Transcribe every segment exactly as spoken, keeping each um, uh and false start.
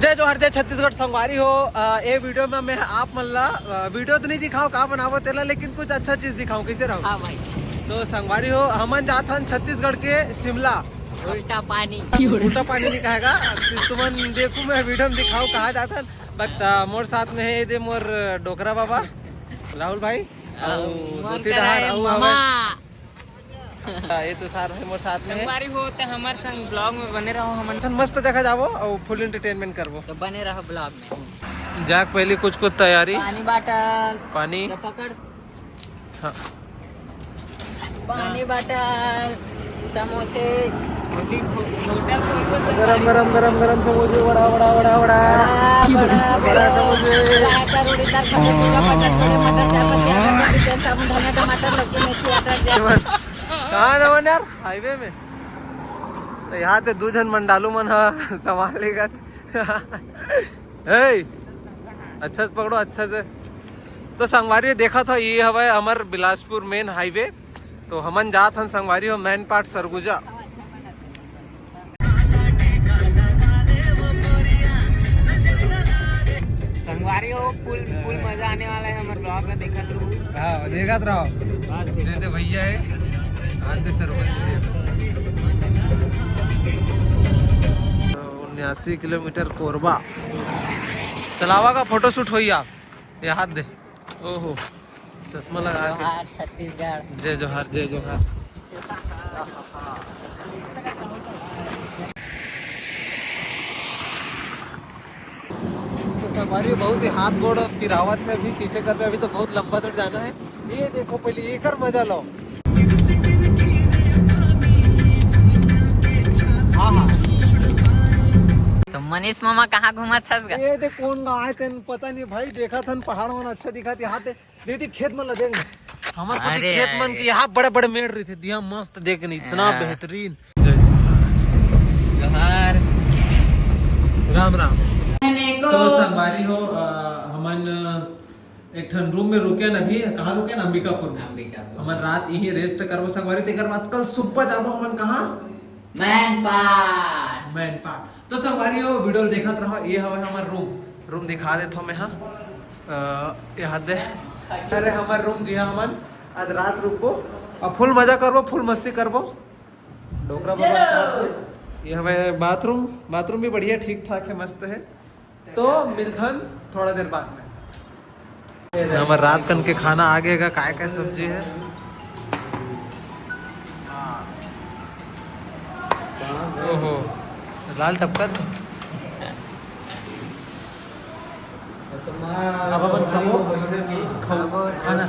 जय जोहार, जय छत्तीसगढ़ संगवारी हो। अ, ए वीडियो में मैं आप मन ला, अ, वीडियो तो नहीं दिखाओ का बनावो तेला, लेकिन कुछ अच्छा चीज दिखाओ, कैसे रहो? हाँ भाई। तो संगवारी हो, हमन जात हन छत्तीसगढ़ के शिमला। उल्टा पानी। उल्टा पानी नहीं कहेगा, तुमन देखू मैं वीडियो में दिखाओ कहाँ जात हन। बट, अ, मोर साथ में है ये दे मोर डोकरा बाबा राहुल भाई, अउ अउ मोर दूसरी करा डहार है अउ मामा। हवे। हाँ, ये तो सार भाई मोर साथ में है। संगवारी हो त हमर संग ब्लॉग में बने रहो, हमन ठन मस्त जगह जाबो अउ फुल एंटरटेनमेंट करबो। तो बने रहो ब्लॉग में। जाके पहले कुछ कुछ तैयारी। पानी बाटल। पानी। तो पकड़। हाँ। पानी बाटल, समोसे। गरम गरम गरम गरम समोसे, वड़ा वड़ा वड़ा वड़ा। हाँ, बड़ा बड़ा बड़ा। समोसे। टमाटर, उड़ीदार, पटर, छोले, मटर, चाय पत्ती, अदरक, लहसुन, साबुन, धनिया, टमाटर, लौकी, मेथी, अदरक, प्याज। कहाँ जावन यार? हाईवे में। तो यहाँ ते दू झन मंडालू मन ह संभाल लेगत। ए, अच्छा से पकड़ो, अच्छा से। तो संगवारी देखत हो, ये हवय हमर बिलासपुर मेन हाईवे। तो हमन जात हन संगवारी हो मैनपाट सरगुजा। संगवारी हो, फुल फुल मजा आने वाला है हमर ब्लॉग में, देखत रहो। हाँ, देखत रहो। बस, देखत दे दे भैया है, आते सर। उन्यासी किलोमीटर कोरबा। चलावा का फोटोशूट होई आप, ये हाथ दे। ओहो, चश्मा लगा के। जोहार छत्तीसगढ़। जय जोहार, जय जोहार। तो संगवारी बहुत ही हाथ गोड़ पिरावत है, अभी कैसे करबे, अभी तो बहुत लंबा दूर जाना है। ये देखो पहले एकर मजा लो। हाँ, हाँ। तो मनीष मामा कहाँ घूमत हस गा? ये देख कौन गाँव है तेन पता नहीं भाई, देखत हन पहाड़ मन अच्छा दिखत, यहाँ ते दीदी खेत मन ला देख। हमर कोती अरे, खेत मन अरे। के यहाँ बड़े बड़े मेड़ रहिथे, दिया मस्त देख नहीं, इतना हाँ। बेहतरीन। जय जय। जोहार। राम राम। तो संगवारी हो, अ, हमन एक ठन रूम में रुके न अभी। कहाँ रुके न? अंबिकापुर में। अंबिकापुर। हमन रात यहीं रेस्ट करबो संगवारी, तेकर बाद कल सुबह जाबो हमन कहाँ? मैनपाट। मैनपाट। तो संगवारी हो, वीडियो देखत रहो, ये हवे हमर रूम। रूम दिखा देत हो मैं, हाँ। अ, यहाँ दे। अरे हमर रूम जी, हाँ, हमन आज रात रुकबो और फुल मजा करबो, फुल मस्ती करबो। डोकरा बाबा के साथ में। ये हवे बाथरूम, बाथरूम भी बढ़िया ठीक ठाक है, मस्त है। तो मिलथन थोड़ा देर बाद में। हमर रात कन के खाना आ गएगा, काय काय सब्जी है। ओहो, लाल टपकत। अब अपन खाबो, खाओ, खाना।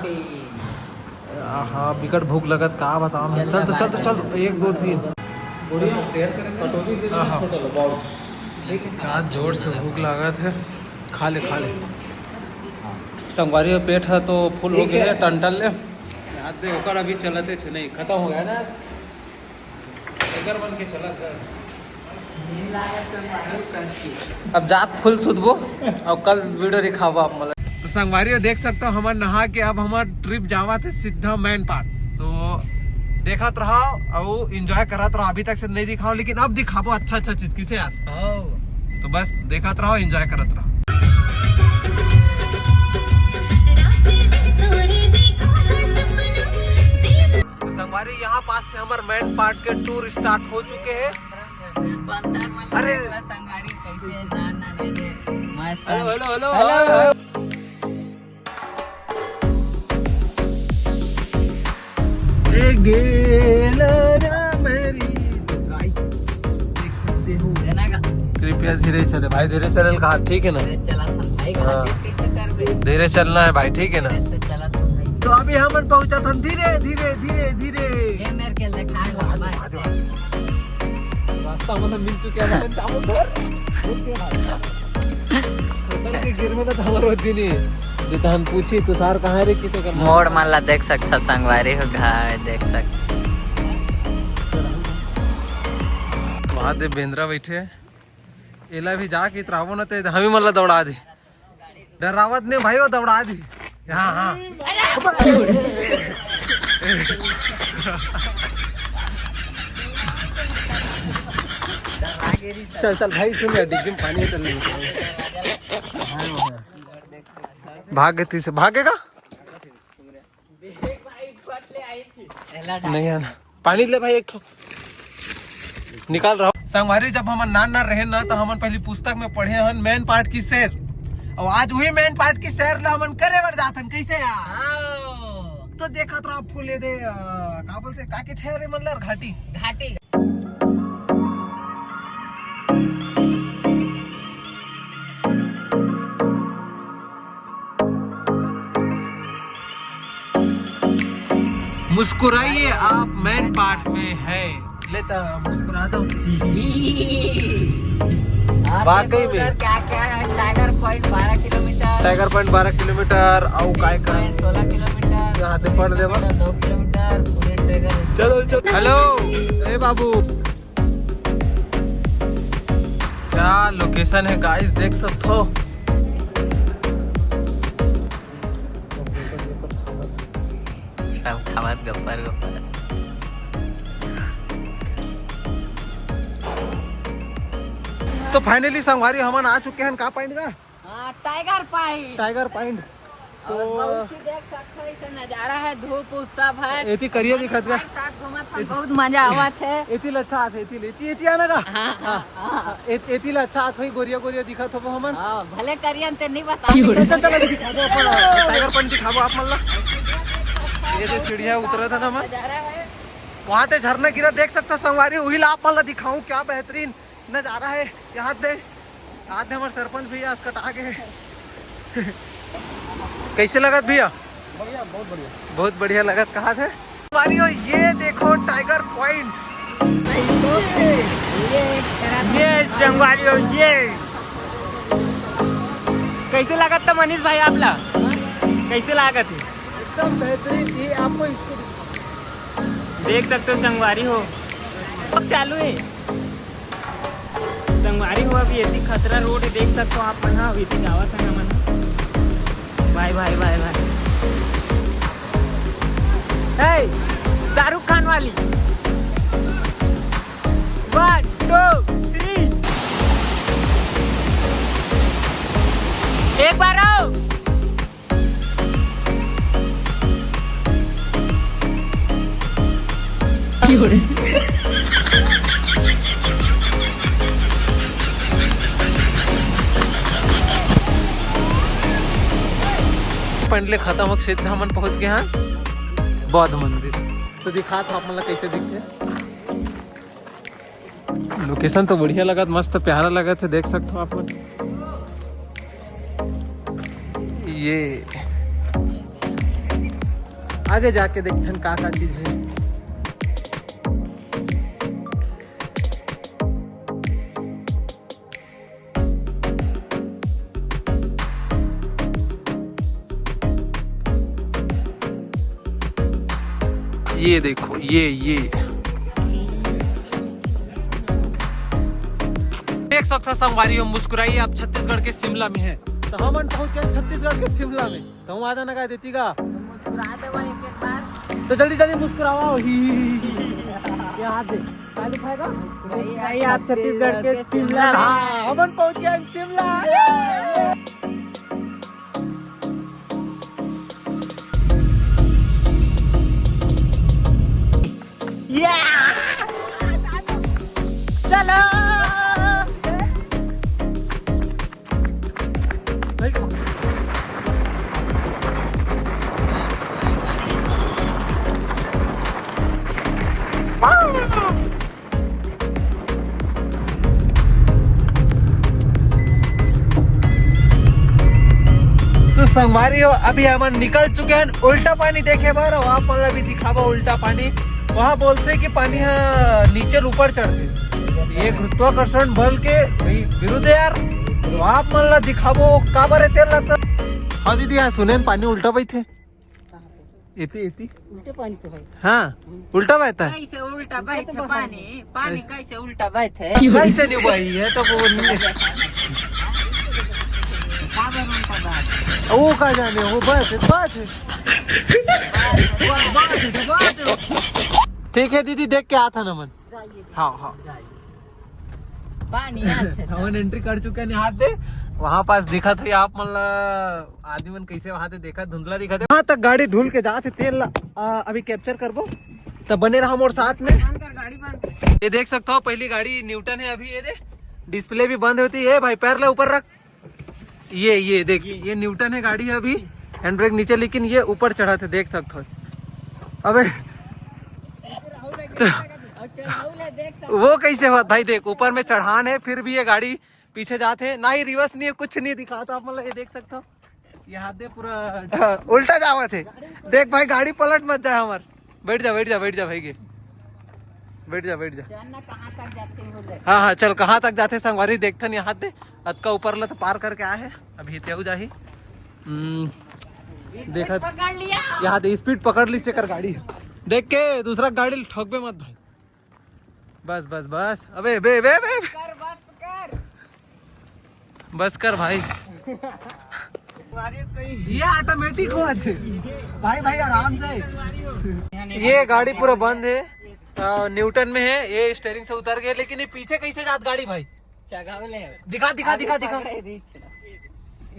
आहा, बिकट भूख लगत, का बताओ मैं। चल तो, चल तो, चल तो, एक, दो, तीन। आहा। का जोर से भूख लागत है, खा ले, खा ले। संगवारी हो, पेट है तो फुल हो गया है, टंटल ले। याद दे, ओकर अभी चलते छे, नहीं, खत्म हो गया ना। एकर मन के चलत है। अब जात फुल सुतबो और कल वीडियो दिखाबो आप मन ला। तो संगवारी हो, देख सकते हो, हमर नहा के अब हमर ट्रिप जावत है सीधा मैनपाट। तो देखत रहो और एंजॉय करत रहो। अभी तक से नहीं दिखाओ, लेकिन अब दिखाबो अच्छा अच्छा चीज, किसे यार? हाँ। तो बस देखत रहो, एंजॉय करत रहो। तो संगवारी, यहाँ पास से हमर मैनपाट के टूर स्टार्ट हो चुके हैं। अरे। संगवारी कैसे ना, ना, ना, ना। मस्त। Hello, hello, hello, hello. ए गेल रे मेरी। गाइस, देख सकते हो। कृपया धीरे चले भाई, धीरे चले कहा, ठीक है ना? धीरे चला था भाई, हाँ। कैसे करबे? धीरे चलना है भाई, ठीक है ना? तो अभी हमन पहुंचा था धीरे धीरे धीरे धीरे। ये मेरे के लिए खाए ला, बस। रास्ता मतलब मिल चुका है, अपन जाओ घर। फसल के गिर में तो हमर होती नहीं। जे तहन पूछी, "तुषार कहाँ रे?" कि तो करना। मोड़ मन ला देख सकता संगवारी हो, घाय देख सकता। वहाँ दे बेंद्रा बैठे। एला भी जाके इतराबो न ते हमी मन ला दौड़ा दे। डरावत नहीं भाई, वो दौड़ा दी। हाँ, हाँ। चल चल भाई, सुन यार, डिग्गी में पानी है, चल ले। भाग गए, तीस भागेगा। नहीं आना, पानी ले भाई, एक ठो निकाल रहा हूँ। संगवारी, जब हमन नान नान रहे ना, तो हमन पहली पुस्तक में पढ़े हन मैन पाट के शेर, और आज वही मैन पाट के शेर ला हमन करे बर जाथन। कैसे यार? तो देखत रहो फूले दे, अ, का बोलते, का के थे रे मन ला, घाटी। घाटी। मुस्कुराइए, आप मैन पाट में है। लेता मुस्कुरा दो। वाकई में। क्या क्या है? टाइगर पॉइंट बारह किलोमीटर। टाइगर पॉइंट बारह किलोमीटर, और काय का? पॉइंट सोलह किलोमीटर। यहाँ से पढ़ देवा। दो किलोमीटर, पूरे टाइगर। चलो चलो। हेलो, ए बाबू। क्या लोकेशन है गाइस, देख सकते हो। सब खावत गप्पर गप्पर। तो फाइनली संगवारी, हमन आ चुके हैं का पॉइंट का? हाँ, टाइगर पॉइंट। Tiger point. तो और बहुत ही देख सकते हो, इसे नजारा है, धूप उप सब है। एती करिया दिखत का? साथ घूमत हन, बहुत मजा आवत है। एती ले अच्छा आथे, एती ले, एती, एती आना का? हाँ, हाँ, हाँ। ए-, एती ले अच्छा आथे, गोरिया गोरिया दिखत हो हमन। हाँ, भले करिया ते नहीं बता। चल, चल, अभी दिखा दो अपन, टाइगर पॉइंट दिखाबो आप मन ला। ये जो सीढ़िया उतरत है ना मन, नजारा है। वहाँ ते झरना गिरा देख सकते हो संगवारी, वही ला आप मन ला दिखाऊं, क्या बेहतरीन नजारा है। यहाँ दे, यहाँ दे हमारे सरपंच भैया आज कटा के। कैसे लगत भैया? बढ़िया, बहुत बढ़िया। बहुत बढ़िया लगत। कहा थे? संगवारी हो, ये देखो टाइगर पॉइंट। ये संगवारी हो, ये कैसे लागत था मनीष भाई आप ला? कैसे लागत है? एकदम बेहतरीन। ये आपको इसको देख सकते हो संगवारी हो, अब चालू है। संगवारी हो, अभी एती खतरा रोड है, देख सकते हो आप मन, हाँ, अभी एती जावत है हमन। भाई, भाई, भाई, भाई। हे, शाहरुख खान वाली। One, two, three। एक बार आओ। पॉइंट ले खत्म होके सीधा हमन पहुंच गए हैं बौद्ध मंदिर। तो दिखात हो आप मन ला कैसे दिखथे। लोकेशन तो बढ़िया लगत, मस्त प्यारा लगत है, देख सकते हो आप मन। ये आगे जाके देखथन का का चीज है। ये देखो, ये ये देख सकते हो संगवारी हो, मुस्कुराइए आप छत्तीसगढ़ के शिमला में है। तो हमन पहुंच गए छत्तीसगढ़ के शिमला में। तो हम आ जाना का देती का? मुस्कुरा दे भाई एक एक बार। तो जल्दी जल्दी मुस्कुरावा। ही, ही, ही, ही। ये हाथ दे। क्या लिखा है? मुस्कुराइए आप छत्तीसगढ़ के शिमला में। हाँ, हमन पहुंच गए शिमला। या! चलो। तो संगवारी हो, अभी हमन निकल चुके हैं उल्टा पानी देखे बर, और आप मन ला भी दिखाबो उल्टा पानी। वहाँ बोलते कि पानी ह नीचे ले ऊपर चढ़ते, ये गुरुत्वाकर्षण बल के वि-, विरुद्ध है यार। तो आप मन ला दिखाबो काबर है तेला। तो हाँ दीदी, हाँ सुने न, पानी उल्टा बहथे। एती, एती। उल्टे पानी तो है। हाँ, उल्टा बहता है। कैसे उल्टा बहता है पानी? पानी कैसे उल्टा बहता है? कैसे नहीं बही है तो वो नहीं है। काबर उल्टा बहता है? वो का जाने, वो बस, बस। ठीक है दीदी, देख के आता ना मन। हाँ, हाँ। पानी आथे। हमन एंट्री कर चुके हैं, हाथ दे। वहां पास दिखत हे आप मन ला, आदमी मन कैसे वहां से देखा, धुंधला दिखत हे। वहां तक गाड़ी ढुल के जात हे, तेल ला, आ, अभी कैप्चर करबो, तब बने रहा मोर साथ में। ये देख सकते हो, पहली गाड़ी न्यूटन है अभी, ये दे डिस्प्ले भी बंद होती है भाई, पैर ले ऊपर रख। ये ये देख, ये न्यूटन है गाड़ी है अभी, हैंड ब्रेक नीचे, लेकिन ये ऊपर चढ़त हे, देख सकते हो। अबे तो वो कैसे हुआ भाई? देख, ऊपर में चढ़ान है, फिर भी ये गाड़ी पीछे जात हे, ना ही रिवर्स नहीं है, कुछ नहीं दिखाता आप, मतलब ये देख सकते हो, ये हाथ दे पूरा उल्टा जावत हे। देख भाई, गाड़ी पलट मत जाए हमार। बैठ जा, बैठ जा, बैठ जा भाई के, बैठ जा, बैठ जा। जानना कहाँ तक जाते हो ले? हाँ हाँ, चल, कहाँ तक जाते संगवारी, देखथन। ये हाथ दे, अतका ऊपर ला तो पार करके आए हे, अभी तेऊ जाही। हम्म, देखत पकड़ लिया। ये हाथ दे, स्पीड पकड़ ली से कर गाड़ी, देख के दूसरा गाड़ी ठोकबे मत भाई। बस बस बस, अबे बे बे बे, कर बस कर। बस कर भाई। ये ऑटोमेटिक होत हे भाई, भाई आराम से। ये गाड़ी पूरा बंद है, अ, न्यूटन में है, ये स्टीयरिंग से उतर गए, लेकिन ये पीछे कैसे जात गाड़ी भाई? चगावले। दिखा दिखा दिखा दिखा।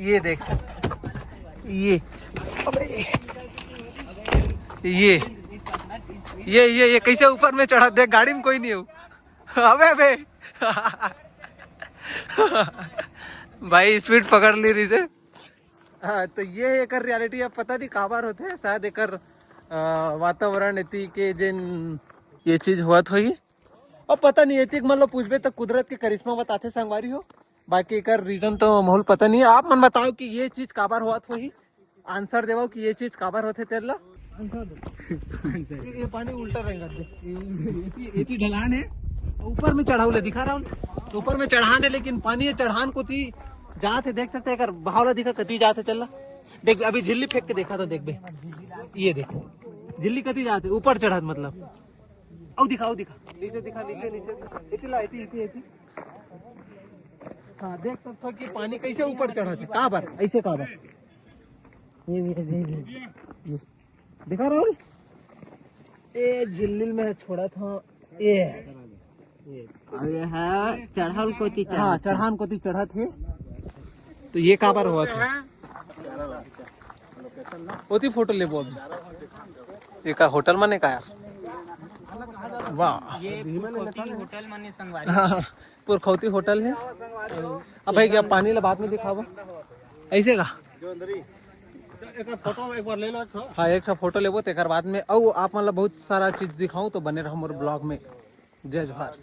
ये देख सकते, ये अबे, ये ये ये ये कैसे ऊपर में चढ़ा, देख गाड़ी में कोई नहीं हो। अबे अबे भाई स्पीड पकड़ ली रही से। हाँ, तो ये एकर रियलिटी अब पता नहीं काबर होथे, शायद एकर अ, वातावरण एती के जेन ये चीज होवत होही। अब पता नहीं, एती के मतलब पूछबे तो कुदरत के करिश्मा बताथे संगवारी हो, बाकी एकर रीजन तो मोल पता नहीं है। आप मन बताओ कि ये चीज काबर होवत होही, आंसर देवो कि ये चीज काबर होथे तेला। ये, ये पानी उल्टा रहेगा, देख। ये, ये, ये ढलान है, ऊपर में चढ़ाव ले दिखा रहा हूँ, ऊपर में चढ़ान है, लेकिन पानी ये चढ़ान कोती जात हे, देख सकते हैं, एकर बहाव ला दिखा, कती जात हे, चल ला। देख, अभी झिल्ली फेंक के देखा तो देख बे, ये देख, झिल्ली कती जात हे, ऊपर चढ़त मतलब। अउ दिखा, अउ दिखा, नीचे दिखा, नीचे, नीचे, इतला, इतली, इतली, इतली। हाँ, देख सकते हो कि पानी कैसे ऊपर चढ़त हे, काबर, ऐसे काबर। ये भी है, ये भी है। ये। दिखा राहुल, ये झिल्ली में छोड़ा था, ये है। ये। अउ ये है चढ़ल कोती हाँ, चढ़त। चढ़ान कोती चढ़त हे। तो ये काबर होवत हे? ओती फोटो लेबो अभी। ये का होटल मने का यार? वाह। ये पुरखौती होटल मने संगवारी। पुरखौती होटल है। अब भाई क्या पानी ला बाद में दिखाबो? ऐसे का? एक फोटो एक बार ले लो, एक ठो। हाँ, एक ठो फोटो लेबो, तेकर बाद में अउ आप मन ला बहुत सारा चीज दिखाऊं, तो बने रहो मोर ब्लॉग में। जय जोहार।